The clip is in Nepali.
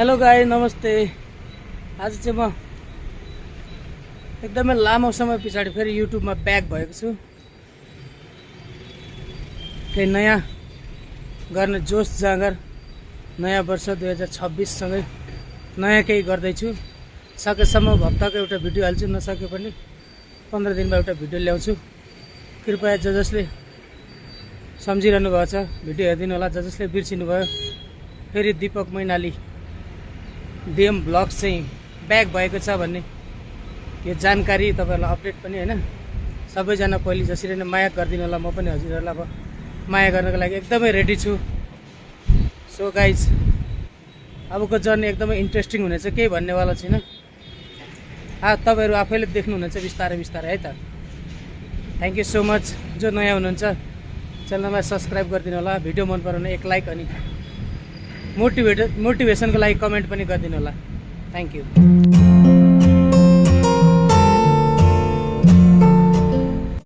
हेलो गाई नमस्ते। आज चाहिँ म एकदमै लामो समय पछाडि फेरि युट्युबमा ब्याक भएको छु। केही नयाँ गर्ने जोस जाँगर नयाँ वर्ष 2026 सँगै नयाँ केही गर्दैछु। सकेसम्म हप्ताको एउटा भिडियो हाल्छु, नसके पनि 15 दिनमा एउटा भिडियो ल्याउँछु। कृपया जसले सम्झिरहनु भएको छ भिडियो हेरिदिनु होला। जसले बिर्सिनु भयो, फेरि दीपक मैनाली डीएम ब्लग्स चाहिँ ब्याक भएको छ भन्ने यो जानकारी तपाईहरुलाई अपडेट पनि हैन। सबैजना पहिले जसरी नै माया गरिदिनु होला। म पनि हजुरहरुलाई अब माया गर्नको लागि एकदमै रेडी छु। सो गाइज, अबको जर्नी एकदमै इन्ट्रेस्टिङ हुनेछ, केही भन्नेवाला छैन। तपाईहरु आफैले देख्नुहुनेछ बिस्तारै बिस्तारै है त। Thank you so much. जो नयाँ हुनुहुन्छ च्यानललाई सब्स्क्राइब गरिदिनु होला। भिडियो मन पराउने एक लाइक अनि मोटिभेसनको लागि कमेन्ट पनि गरिदिनु होला। Thank you.